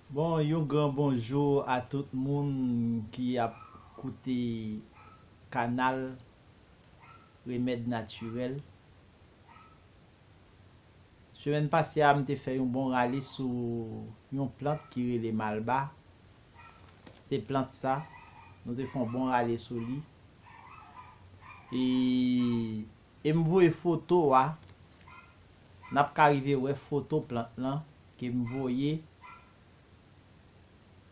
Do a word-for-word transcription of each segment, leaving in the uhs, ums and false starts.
Bon, yon gran bonjou a tout moun ki ap koute kanal Remèd Natirèl. Semèn pase a, m te fè yon bon rale sou yon plant ki rele malba. Se plant sa, nou te fè yon bon rale sou li. E, e m voye foto a, n ap ka rive wè foto plant lan ke m voye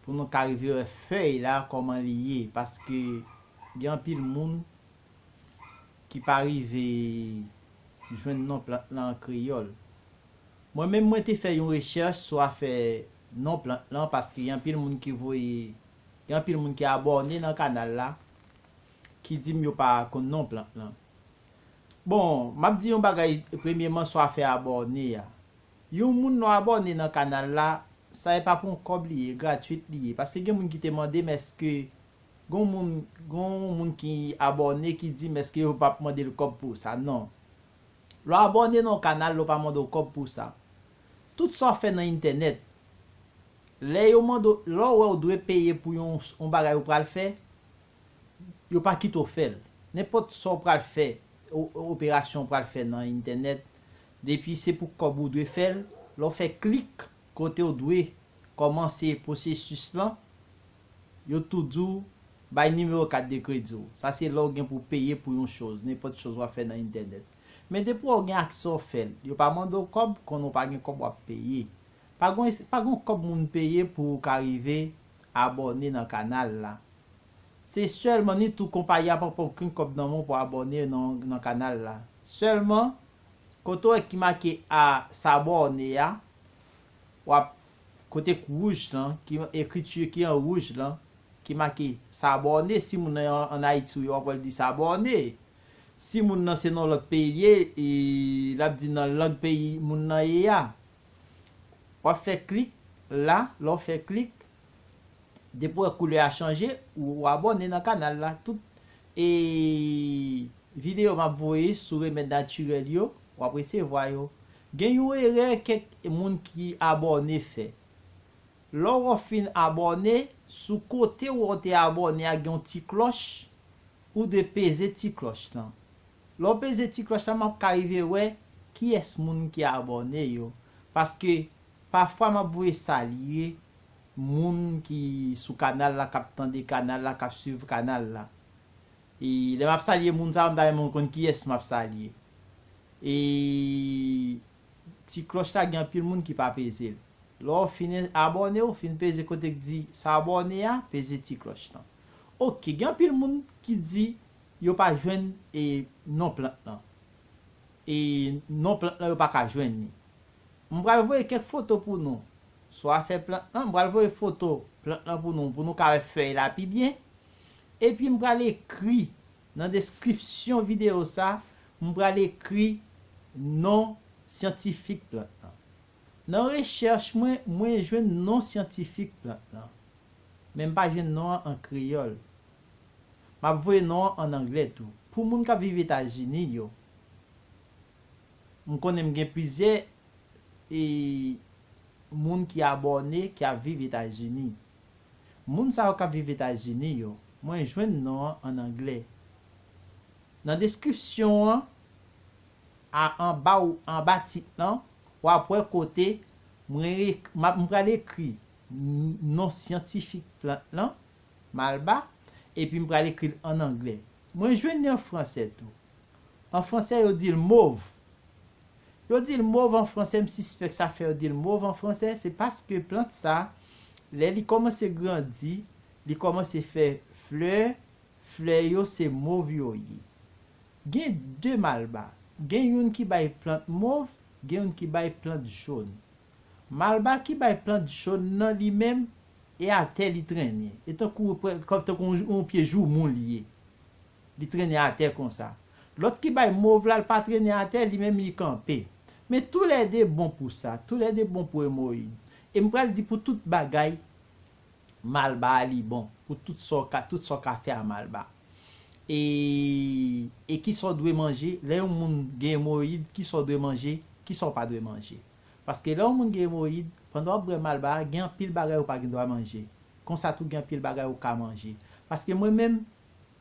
pou nou ka rive wè fèy la kòman li ye, paske gen anpil moun ki pa rive jwenn non plant lan an kreyòl. Mwen menm mwen te fè yon rechèch sou afè non plant lan, paske gen anpil moun ki voye, gen anpil moun ki abòne nan kanal la, ki di m yo pa konn non plant lan. Bon, m ap di yon bagay premyeman sou afè abòne a. Yon moun lè w abòne nan kanal la, sa e pa pou yon kòb li ye, gratwit li ye. Paske gen moun ki te mande m èske gon moun, gon moun ki abòne ki di m èske yo p ap mande l kòb pou sa. Non. Lè w abòne nan yon kanal, yo pa mande w kòb pou sa. Tout sa w fè nan entènèt, lè yo mande w, lè w wè w dwe peye pou yon, yon bagay ou pral fè, yo pa kite w fè l. Nenpòt sa w pral fè, o-, operasyon w pral fè nan entènèt, depi se pou kòb ou dwe fè l, lè w fè klik kote w dwe kòmanse pwosesis lan, yo tou di w bay nimewo kat de kredi w. Sa se lè w gen pou peye pou yon choz, nenpòt choz w ap fè nan entènèt. Men depi w gen aksè w fè l, yo pa mande w kòb, konnen w pa gen kòb w ap peye. Pa gon, pa gon kòb moun peye pou w ka rive abòne nan kanal la. Se sèlman ni tou konpayi a pa pran okenn kòb nan men w pou abòne nan, nan kanal la. Sèlman, kote w wè ki make a s'abonner a, w ap kote k wouj lan, ki ekriti ki an wouj lan, ki make s'abonner, si moun nan an, an Ayiti, w ap wè l di s'abonner. Si moun nan se nan lòt peyi l ye, e l ap di nan lang peyi moun nan ye a. W ap fè klik la, lè w fè klik, depi w wè koulè a chanje, ou, ou abòne nan kanal la. Tout, e, videyo m ap voye sou remèd natirèl yo, w ap resevwa yo. Gen yon erè kèk moun ki abòne fè. Lè w fin abòne, sou kote w te abòne a gen yon ti klòch, ou dwe peze ti klòch lan. Lè w peze ti klòch lan, m ap ka rive wè kiyès moun ki abòne yo. Paske pafwa m ap voye salye moun ki sou kanal la, k ap tande kanal la, k ap swiv kanal la. E lè m ap salye moun sa yo, m ta renmen konn kiyès m ap salye. E ti klòch la, gen anpil moun ki pa peze l. Lè w fin abòne, w fin peze kote k di s'abonner a, peze ti klòch lan. Oke, gen anpil moun ki di yo pa jwenn, e, non plant lan. E non plant lan, yo pa ka jwenn li. M pral voye kèk foto pou nou sou afè plant lan. M pral voye foto plant lan pou nou, pou nou ka wè fèy la pi byen. Epi m pral ekri nan deskripsyon videyo sa, m pral ekri non syantifik plant lan. Nan rechèch mwen, mwen jwenn non syantifik plant lan. Men m pa jwenn non an an kreyòl. M ap voye non an an anglè tou. Pou moun k ap viv Etazini yo, m konnen m gen plizyè, e, moun ki abòne ki ap viv Etazini. Moun sa yo k ap viv Etazini yo, mwen jwenn non an an anglè. Nan deskripsyon an, a, anba w, anba tit lan, w ap wè kote mwen ek-, m ap, m pral ekri n-, non syantifik plant lan, malba, epi m pral ekri l an anglè. Mwen jwenn li an fransè tou. An fransè, yo di l mov. Yo di l mov an fransè, m sispèk sa fè yo di l mov an fransè, se paske plant sa, lè li kòmanse grandi, li kòmanse fè flè, flè yo se mov yo ye. Gen de malba. Gen youn ki bay plant mov, gen youn ki bay plant jòn. Malba ki bay plant jòn nan li menm, e atè li trennen. E tankou, tankou yon, yon pye joumou li ye. Li trennen atè konsa. Lòt ki bay mov la, l pa trennen atè, li menm li kanpe. Men toulède bon pou sa, toulède bon pou emoyid. E m pral di pou tout bagay, malba a li bon. Pou tout sa w ka, tout sa w ka fè a malba. E, e kisa w dwe manje, lè yon moun gen emoyid, kisa w dwe manje, kisa w pa dwe manje. Paske lè yon moun gen emoyid, Pandan w ap bwè malba a, gen anpil bagay ou pa gen dwa manje. Konsa tou, gen anpil bagay ou ka manje. Paske mwen menm,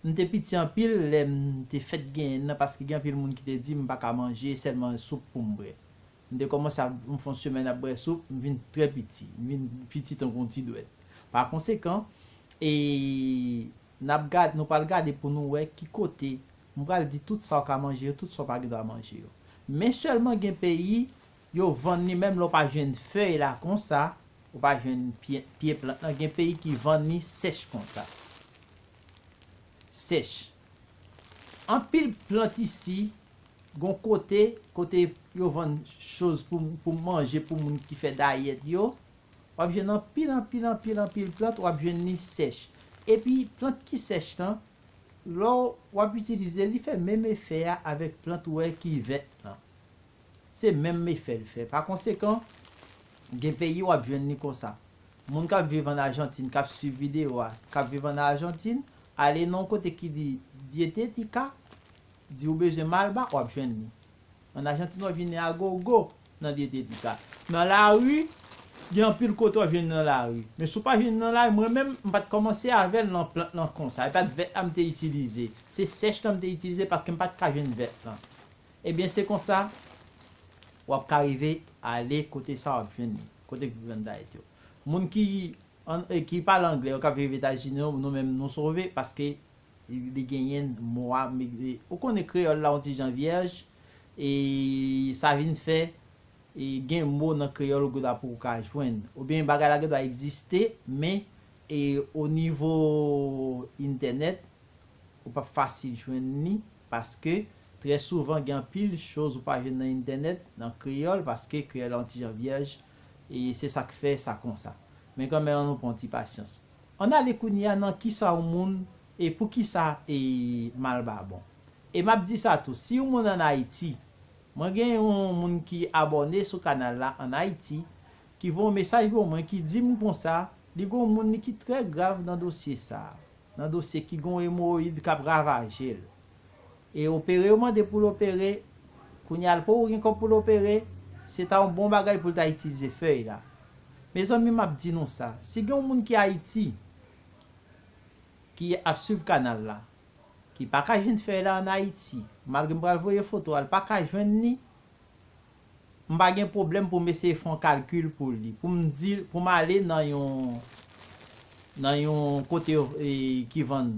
m te piti anpil lè m te fèk genyen l nan, paske gen anpil moun ki te di m pa ka manje, sèlman soup pou m bwè. M te kòmanse ap, m fè yon semèn ap bwè soup, m vin trè piti, m vin piti tankou yon ti dwèt. Pa konsekan, e n ap gad, nou pral gade pou nou wè ki kote, m pral di tout sa w ka manje yo, tout sa w pa gen dwa manje yo. Men sèlman gen peyi, yo vann li menm lè w pa jwenn fèy la konsa, ou pa jwenn pye, pye plant lan, gen peyi ki vann li sèch konsa. Sèch. Anpil plant isi, gon kote, kote yo vann choz pou, pou manje pou moun ki fè dayèt yo, w ap jwenn anpil, anpil, anpil, anpil plant, w ap jwenn li sèch. Epi plant ki sèch lan, lè w ap itilize l, li fè menm efè a avèk plant ou wè ki vèt lan. Se menm efè l fè. Pa konsekan, gen peyi w ap jwenn li konsa. Moun k ap viv ann Ajantin, k ap swiv videyo a, k ap viv ann Ajantin, ale nan yon kote ki di Dietética, di ou bezwen malba, w ap jwenn li. Ann Ajantin, w ap jwenn li a gogo nan Dietética. Nan lari, gen anpil kote w ap jwenn li nan lari. Men si w pa jwenn li nan lari, mwen menm, m pa t kòmanse avè l nan plant lan konsa. E pa t vèt la m te itilize. Se sèch lan m te itilize paske m pa t ka jwenn vèt lan. Ebyen, se konsa, w ap ka rive ale kote sa w ap jwenn li, kote ki vann dayèt yo. Moun ki, an, e, ki pale anglè, yo k ap viv Etazini, nou menm, nou sove, paske li genyen mo a, ou konnen kreyòl la, yon ti jan vyèj, e sa vin fè, e gen mo nan kreyòl ou gen dwa poko ka jwenn. Oubyen bagay la gen dwa egziste, men, e o nivo entènèt, ou p ap fasil jwenn li, paske trè souvan gen anpil choz ou pa jwenn nan entènèt, nan kreyòl, paske kreyòl la yon ti jan vyèj, e se sa k fè sa konsa. Men kanmenm, ann nou pran yon ti pasyans. Ann ale kounye a nan kisa yon moun, e poukisa, e malba bon. E m ap di sa tou, si yon moun ann Ayiti, mwen gen yon moun ki abòne sou kanal la ann Ayiti, ki voye yon mesaj ban mwen, ki di m konsa, li gen yon moun li ki trè grav nan dosye sa a. Nan dosye ki gen yon emowoyid k ap ravaje l. E opere yo mande pou l opere, kounye a l poko gen kòb pou l opere, se ta yon bon bagay pou l ta itilize fèy la. Mezanmi, m ap di nou sa, si gen yon moun ki Ayiti, ki ap swiv kanal la, ki pa ka jwenn fèy la ann Ayiti, malgre m pral voye foto a, l pa ka jwenn li, m pa gen pwoblèm pou m eseye fè yon kalkil pou li, pou m di, pou m ale nan yon, nan yon kote, e, ki vann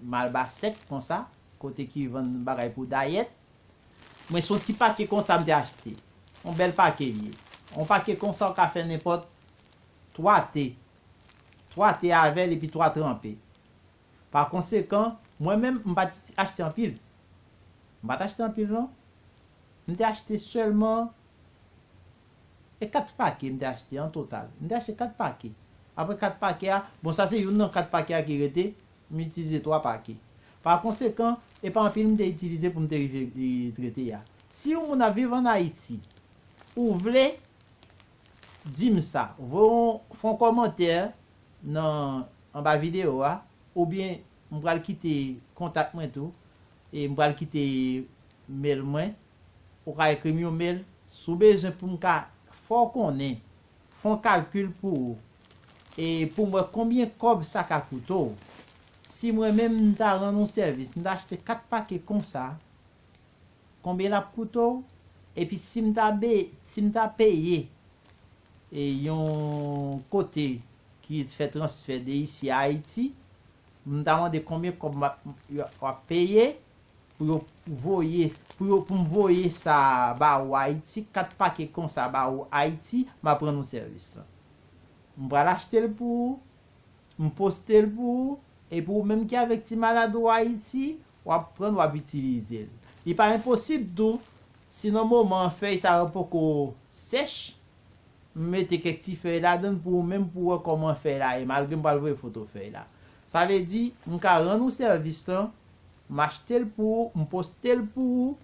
malba sèk konsa, kote ki vann bagay pou dayèt. Mwen, se yon ti pake konsa m te achte. Yon bèl pake li ye. Yon pake konsa, ou ka fè nenpòt twa te. Twa te avè l epi twa tranpe. Pa konsekan, mwen menm, m pa t achte anpil. M pa t achte anpil, non. M te achte sèlman, e kat pake m te achte an total. M te achte kat pake. Apre kat pake a, bon, sa se youn nan kat pake a ki rete, m itilize twa pake. Pa konsekan, e pa anpil m te itilize pou m te rive, e, trete a. Si yon moun ap viv ann Ayiti, ou vle, di m sa. Voye yon, fè yon kòmantè nan, anba videyo a, oubyen m pral kite kontak mwen tou, e m pral kite mail mwen, ou ka ekri m yon mail, si w bezwen pou m ka fè w konnen, fè yon kalkil pou ou, e pou m wè konbyen kòb sa ka koute w. Si mwen menm m ta rann ou sèvis, m ta achte kat pake konsa, konbyen l ap koute w, epi si m ta be, si m ta peye, e, yon kote ki fè transfè de isi a Ayiti, m ta mande konbyen kòb m ap, w ap peye pou yo voye, pou yo, pou m voye sa ba ou Ayiti, kat pake konsa ba ou Ayiti, m ap rann ou sèvis lan. M pral achte l pou ou, m poste l pou ou, epi ou menm ki avèk ti malad ou Ayiti, w ap pran l, w ap itilize l. Li pa enposib tou, si nan moman an fèy sa yo poko sèch, m mete kèk ti fèy ladan l pou ou menm pou w wè kòman fèy la ye, malgre m pral voye foto fèy la. Sa vle di, m ka rann ou sèvis lan, m achte l pou ou, m poste l pou ou,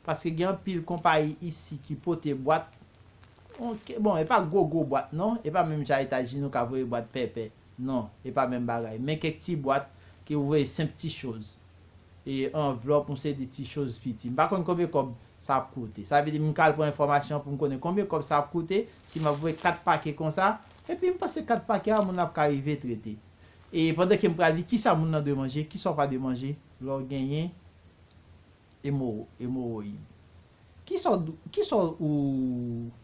paske gen anpil konpayi isi ki pote bwat. Bon, e pa gwo gwo bwat non, e pa menm jan Etazini ou ka voye bwat pèpè. Non, e pa menm bagay. Men kèk ti bwat ke ou voye senp ti choz. e anvlòp, yon seri de ti choz piti. M pa konn konbyen kòb sa ap koute. Sa vle di m ka al pran enfòmasyon pou m konnen konbyen kòb sa ap koute, si m ap voye kat pake konsa, epi m panse kat pake a, moun nan ap ka rive trete. E pandan ke m pral di kisa moun nan dwe manje, kisa w pa dwe manje, lè w genyen emo-, emowoyid. Kisa w, kisa w,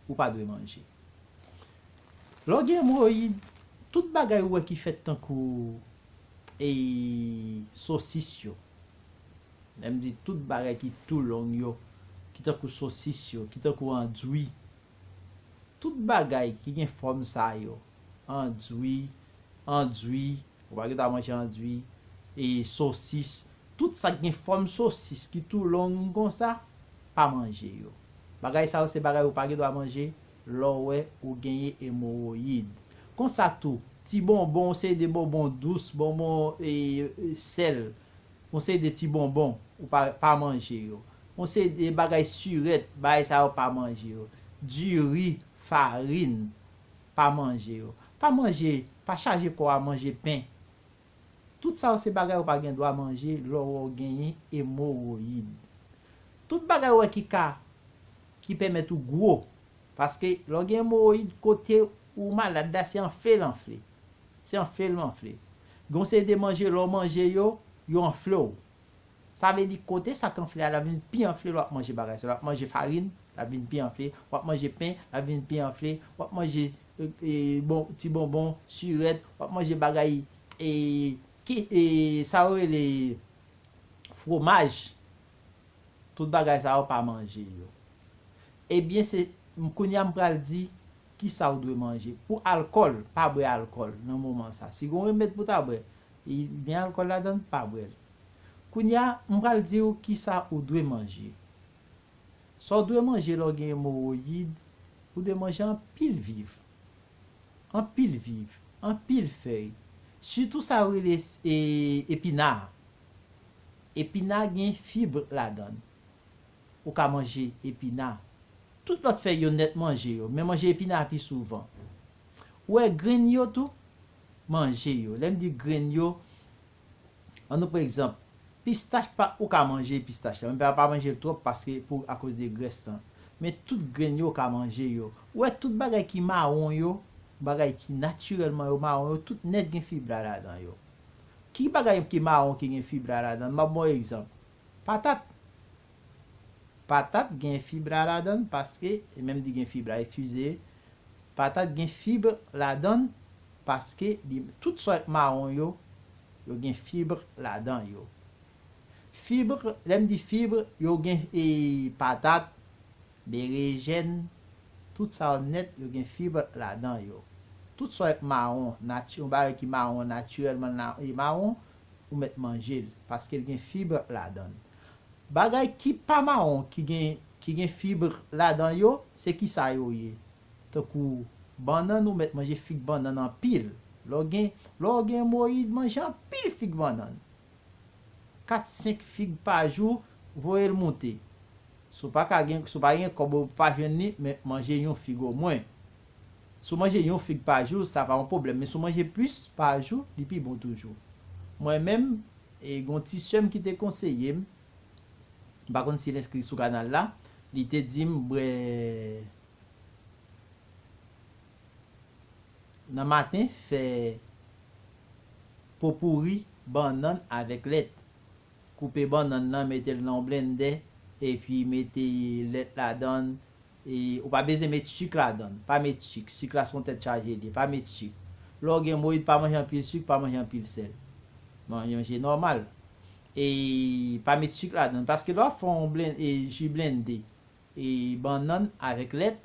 ou pa dwe manje? Lè w gen emowoyid, tout bagay ou wè ki fèt tankou, e, sosis yo. Lè m di tout bagay ki tou long yo, ki tankou sosis yo, ki tankou andwi. Tout bagay ki gen fòm sa yo, andwi, andwi, ou pa gen dwa manje andwi, e sosis, tout sa ki gen fòm sosis ki tou long konsa, pa manje yo. Bagay sa yo se bagay ou pa gen dwa manje lè w wè ou genyen emowoyid. Konsa tou, ti bonbon, yon seri de bonbon dous, bonbon, e, e, sèl, yon seri de ti bonbon, ou pa, pa manje yo. Yon seri de bagay sirèt, bagay sa yo pa manje yo. Diri, farin, pa manje yo. Pa manje, pa chaje kò a manje pen. Tout sa yo se bagay ou pa gen dwa manje lè w genyen emowoyid. Tout bagay ou wè ki ka, ki pèmèt ou gwo. Paske lè w gen emowoyid, kote ou malad la, se anfle l anfle. Se anfle l anfle. Gen yon seri de manje, lè w manje yo, yo anfle w. Sa vle di kote sa k anfle a, l ap vin pi anfle lè w ap manje bagay sa. Lè w ap manje farin, l ap vin pi anfle. W ap manje pen, l ap vin pi anfle. W ap manje, e, e, bon, ti bonbon, sirèt, w ap manje bagay, e, ki, e, sa yo rele fwomaj. Tout bagay sa yo pa manje yo. Ebyen, se, m, kounye a m pral di kisa ou dwe manje. Pou alkòl, pa bwè alkòl nan moman sa. Si gen yon remèd pou ta bwè, e gen alkòl ladan l, pa bwè l. Kounye a, m pral di w kisa ou dwe manje. Sa w dwe manje lè w gen emowoyid, ou dwe manje anpil viv. Anpil viv, anpil fèy. Sitou sa yo rele, e, epina. Epina gen fib ladan l. Ou ka manje epina. Tout lòt fèy yo nèt, manje yo, men manje epina pi souvan. Ou wè grenn yo tou, manje yo. Lè m di grenn yo, ann nou pran egzanp, pistach pa, ou ka manje pistach la, men pa, pa manje l twòp paske pou, akoz de grès lan. Men tout grenn yo ou ka manje yo. Ou wè tout bagay ki mawon yo, bagay ki natirèlman yo mawon yo, tout nèt gen fib la ladan yo. Ki bagay ki mawon ki gen fib la ladan? M ap ba w egzanp. Patat. Patat gen fib la ladan l paske, e menm di gen fib la, eskize, patat gen fib ladan l paske li, tout sa k mawon yo, yo gen fib ladan yo. Fib, lè m di fib, yo gen, e, patat, berejèn, tout sa yo nèt, yo gen fib ladan yo. Tout sa k mawon, nati-, yon bagay ki mawon, natirèlman na-, e mawon, ou mèt manje l, paske l gen fib ladan l. Bagay ki pa mawon, ki gen, ki gen fib ladan yo, se kisa yo ye? Tankou bannann, ou mèt manje fig bannann anpil. Lè w gen, lè w gen emowoyid, manje anpil fig bannann. Kat, senk fig pa jou, voye l moute. Si w pa ka gen, si w pa gen kòb, ou pa jwenn li, men manje yon fig omwen. Si w manje yon fig pa jou, sa pa yon pwoblèm, men si w manje plis pa jou, li pi bon toujou. Mwen menm, e, gen yon ti sè m ki te konseye m, m pa konn si l enskri sou kanal la, li te di m bwè nan maten, fè po pouri bannann avèk lèt. Koupe bannann nan, mete l nan yon blendè, epi mete lèt ladan l. E, ou pa bezwen met sik ladan l. Pa met sik. Sik la se yon tèt chaje li ye. Pa met sik. Lè w gen emowoyid, pa manje anpil sik, pa manje anpil sèl. Manje nòmal. E pa met sik ladan l. Paske lè w ap fè yon blen-, e, ji blende, e bannann avèk lèt,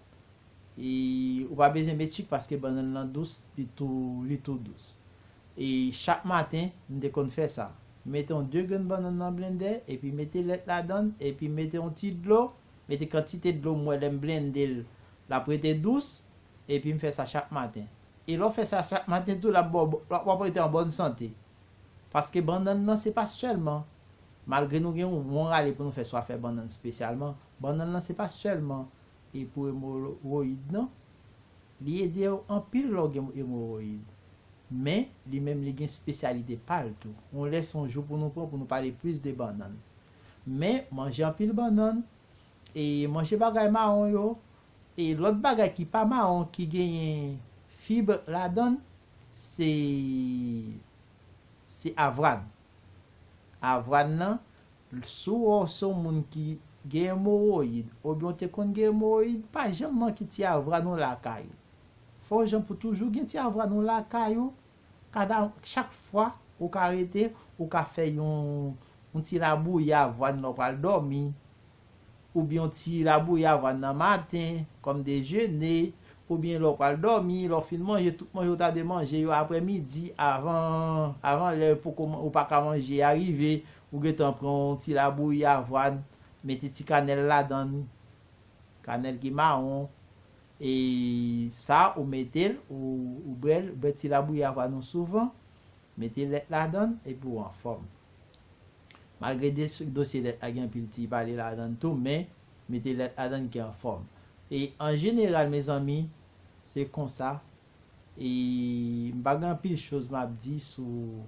e ou pa bezwen met sik paske bannann lan dous, li tou, li tou dous. E chak maten, m te konn fè sa. M mete yon de grenn bannann nan blendè, epi mete lèt ladan l, epi mete yon ti dlo, mete kantite dlo m wè lè m blende l, l ap rete dous, epi m fè sa chak maten. E lè w fè sa chak maten tou, l ap ba w, w ap rete an bòn sante. Paske bannann nan se pa sèlman, malgre nou gen yon bon rale pou nou fè sou afè bannann espesyalman, bannann nan se pa sèlman e pou emowoyid nan. Li ede w anpil lè w gen emowoyid. Men, li menm li gen espesyalite pa l tou. Yon lè se yon jou pou nou pran pou nou pale plis de bannann. Men, manje anpil bannann, e manje bagay mawon yo, e lòt bagay ki pa mawon ki genyen fib ladan l, se, se avwàn. Avwàn nan, si w wè w se yon moun ki gen emowoyid, oubyen w te konn gen emowoyid, pa janm manke ti avwàn ou lakay ou. Fè w jan pou toujou gen ti avwàn ou lakay ou. Kada, chak fwa ou ka rete, ou ka fè yon, yon ti labouyi avwàn lè w pral dòmi, oubyen yon ti labouyi avwàn nan maten, kòm dejene, oubyen lè w pral dòmi, lè w fin manje, tout manje ou ta dwe manje yo aprè midi, avan, avan lè poko man-, ou pa ka manje a rive, ou gentan pran yon ti labouyi avwàn, mete ti kanèl ladan l, kanèl ki mawon, e sa ou mete l, ou, ou bwè l, bwè ti labouyi avwàn ou souvan, mete lèt ladan l, epi w anfòm. Malgre de-, dosye lèt la gen anpil ti pale ladan l tou, men mete lèt ladan l ki anfòm. E an jeneral, mezanmi, se konsa. E m pa gen anpil choz m ap di sou,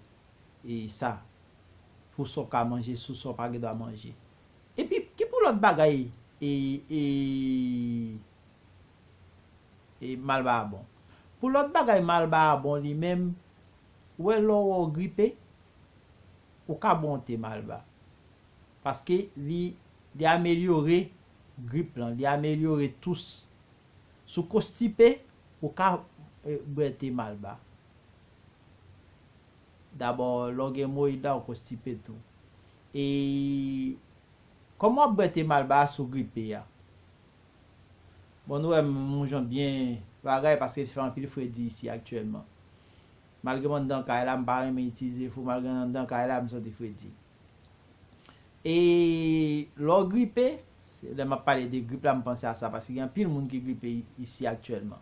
e sa. Pou sa w ka manje, sou sa w pa gen dwa manje. Epi, ki pou lòt bagay, e, e, e malba a bon? Pou lòt bagay, malba a bon li menm, ou wè lè w wè w gripe, ou ka bwè yon te malba. Paske li, li amelyore grip lan, li amelyore tous. Si w konstipe, ou ka, e, bwè te malba. Dabò, lè w gen emowoyid la, ou konstipe tou. E kòman w ap bwè te malba a si w gripe a? Bon, nou wè m yon jan byen bagay paske l fè anpil fredi isi aktyèlman. Malgre m anndan kay la, m pa renmen itilize fou, malgre m anndan kay la, m santi fredi. E lè w gripe, se, lè m ap pale de grip la, m panse a sa, paske gen anpil moun ki gripe i-, isi aktyèlman.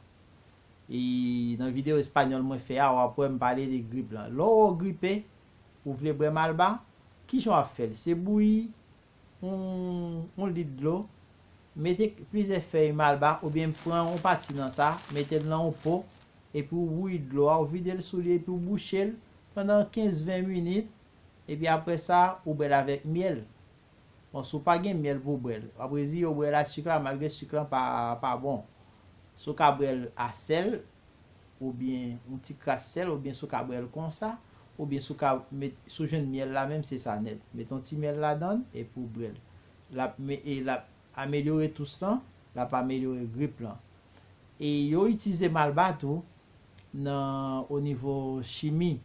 E nan videyo espanyòl mwen fè a, w ap wè m pale de grip lan. Lè w gripe, ou vle bwè malba, kijan w ap fè l? Se bouyi yon, yon lit dlo, mete plizyè fèy malba, oubyen pran yon pati nan sa, mete l nan yon po, epi w bouyi dlo a, ou vide l sou li, epi w bouche l pandan kenz ven minit, epi apre sa, ou bwè l avèk myèl. Bon, si w pa gen myèl pou w bwè l, w ap reziye w bwè l ak sik la, malgre sik lan pa, pa bon. Si w ka bwè l a sèl, oubyen yon ti kras sèl, oubyen si w ka bwè l konsa, oubyen si w ka met, si w jwenn myèl la menm, se sa nèt. Met yon ti myèl ladan l, epi w bwè l. L ap me-, e l ap amelyore tous lan, l ap amelyore grip lan. E yo itilize malba tou nan, o nivo chimi,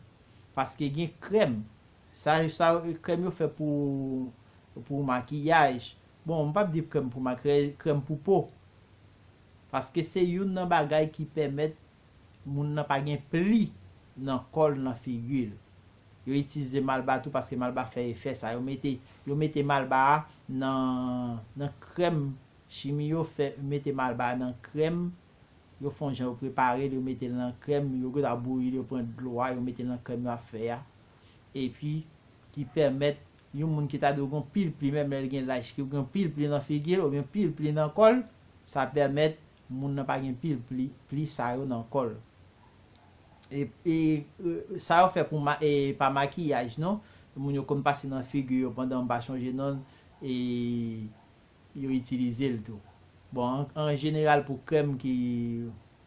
paske gen krèm. Sa, sa, krèm yo fè pou, pou makiyaj. Bon, m p ap di krèm pou ma-, krè-, krèm pou po. Paske se youn nan bagay ki pèmèt moun nan pa gen pli nan kò l, nan figi l. Yo itilize malba tou paske malba fè efè sa. Yo mete, yo mete malba a nan, nan krèm chimi yo fè, mete malba a nan krèm. Yo fè yon jan yo prepare l, yo mete l nan krèm, yo gentan bouyi l, yo pran dlo a, yo mete l nan krèm yo ap fè a. Epi, ki pèmèt yon moun ki ta dwe gen pil pli, menm lè l gen laj, ki gen pil pli nan figi l, oubyen pil pli nan kò l, sa pèmèt moun nan pa gen pil pli, pli sa yo nan kò l. E, e, e, sa yo fè pou ma-, e, pa makiyaj, non. Moun yo konn pase nan figi yo pandan m pa chonje non l, e, yo itilize l tou. Bon, an, an jeneral pou krèm ki,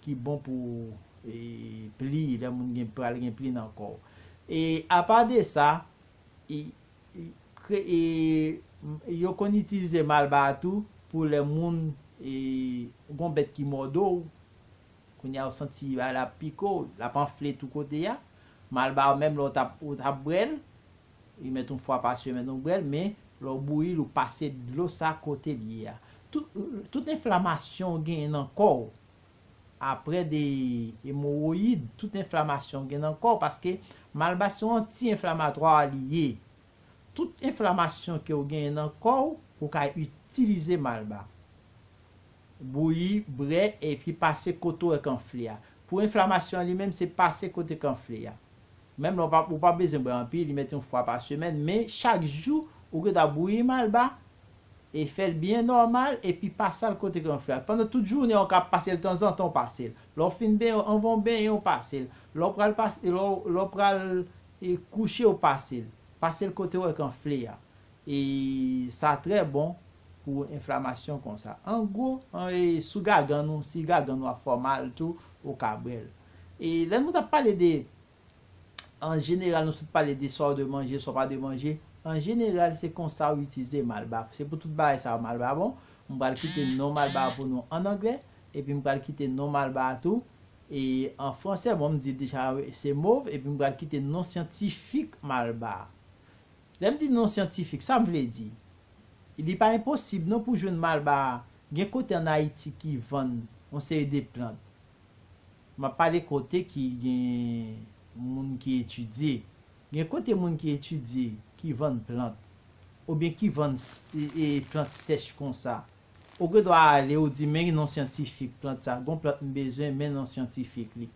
ki bon pou, e, pli, lè moun gen, pral gen pli nan kò w. E, apa de sa, e, e, kre-, e, m-, yo konn itilize malba a tou pou lè moun, e, gon bèt ki mòde w, kounye a ou santi bagay la ap pike w, l ap anfle tou kote a. Malba a menm lè w t ap, ou t ap bwè l, li mèt yon fwa pa semèn ou bwè l, men lè w bouyi l, ou pase dlo sa kote l ye a. Tout, tout enflamasyon w genyen nan kò w, aprè de emowoyid, tout enflamasyon w gen nan kò w, paske malba se yon anti-enflamatwa li ye. Tout enflamasyon ke w genyen nan kò w, ou ka itilize malba. Bouyi, bwè, epi pase kote w wè k anfle a. Pou enflamasyon an li menm, se pase kote k anfle a. Menm lè w pa, ou pa bezwen bwè anpil, li mèt yon fwa pa semèn, men chak jou, ou gentan bouyi malba, E fè l byen nòmal, epi pase al kote ke yon flè a. Pandan tout jounen an, w ka pase l tanzantan, w pase l. Lè w fin benyen, anvan w benyen, w pase l. Lè w pral pase, lè w, lè w pral e, kouche, w pase l. Pase l kote w wè ke yon flè a. E sa trè bon pou enflamasyon konsa. An gwo, an, e, sou gagann ou, si gagann ou ap fè w mal tou, ou ka bwè l. E lè nou t ap pale de, an jeneral, nou sot pale de sa w dwe manje, sa w pa dwe manje. An jeneral, se konsa w itilize malba. Se pou tout bagay sa yo malba bon. M pral kite non malba pou nou an anglè, epi m pral kite non malba tou. E an fransè, bon, m di deja, se mov, epi m pral kite non syantifik malba. Lè m di non syantifik, sa m vle di? Li pa enposib non pou jwenn malba. Gen kote ann Ayiti ki vann yon seri de plant. M ap pale kote ki gen moun ki etidye. Gen kote moun ki etidye ki vann plant, oubyen ki vann s- e, e, plant sèch konsa. Ou gen dwa ale, ou di, "Men non syantifik plant sa, gon plant m bezwen, men non syantifik li."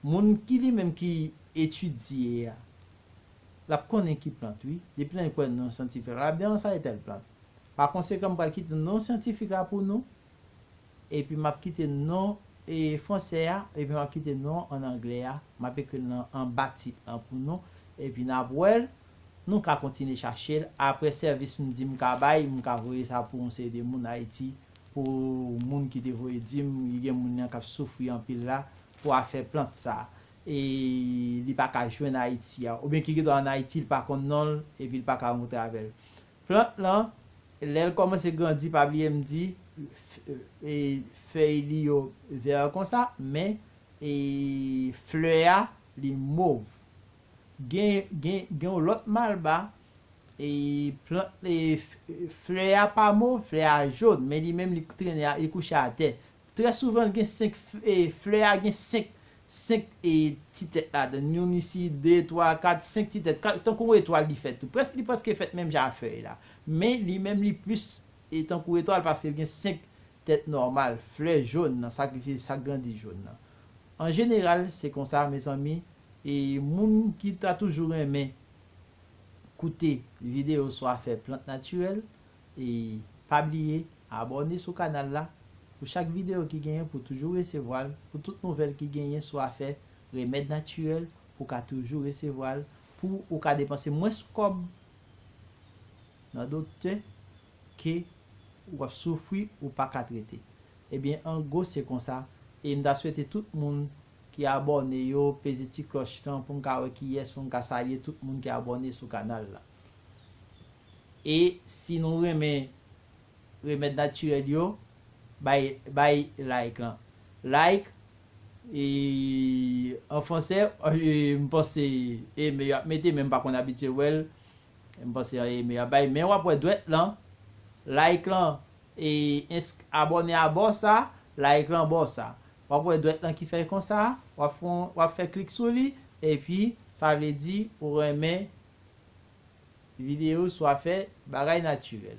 Moun ki li menm ki etidye a, l ap konnen ki plant, wi. Depi lè l kwè non syantifik la, l ap di, "An, sa e tèl plant." Pa konsekan, m pral kite non syantifik la pou nou, epi m ap kite non e fransè a, epi m ap kite non an anglè a, m ap ekri l nan anba tit lan pou nou, epi n ap wè l, nou ka kontinye chache l. Apre sèvis m di m ka bay, m ka voye sa pou yon seri de moun Ayiti, pou moun ki te voye di m, li gen moun nan k ap soufri anpil la, pou afè plant sa. E li pa ka jwenn Ayiti a, oubyen ki gen dwa ann Ayiti, li pa konn non l, epi li pa ka rankontre avè l. Plant lan, lè l kòmanse grandi, pa bliye m di, f- e, fèy li yo vè konsa, men e, flè a, li mov. Gen, gen, gen yon lòt malba, e, plant, e, f- flè a pa mov, flè a jòn, men li menm li trennen, li kouche atè. Trè souvan, l gen senk f- e, flè a gen senk, senk e, ti tèt ladan l. Youn isi, de, twa, kat, senk ti tèt. Ka- Tankou yon etwal li fèt tou. Prèske, li prèske fèt menm jan ak fèy la. Men li menm li plis e, tankou etwal, paske l gen senk tèt nòmal, flè jòn nan, sa ki, sa k grandi jòn nan. An jeneral, se konsa, mezanmi, e moun ki ta toujou renmen koute videyo sou afè plant natirèl, e pa bliye abòne sou kanal la pou chak videyo ki genyen, pou toujou resevwa l, pou tout nouvèl ki genyen sou afè remèd natirèl, pou ka toujou resevwa l, pou ou ka depanse mwens kòb nan doktè ke w ap soufri, ou pa ka trete. Ebyen, an gwo, se konsa. E m ta swete tout moun ki abòne yo peze ti klòch lan pou m ka wè kiyès, pou m ka salye tout moun ki abòne sou kanal la. E si nou renmen remèd natirèl yo, bay, bay like lan. Like, e, an fransè, e, m panse eme yo ap mete, men m pa konn abitye wè l. M panse eme yo ap bay, men w ap wè dwèt lan, like lan, e, ensk- abòne a bò sa, like lan bò sa. W ap wè dwèt lan ki fè konsa, w ap fè, w ap fè klik sou li, epi sa vle di ou renmen videyo sou afè bagay natirèl.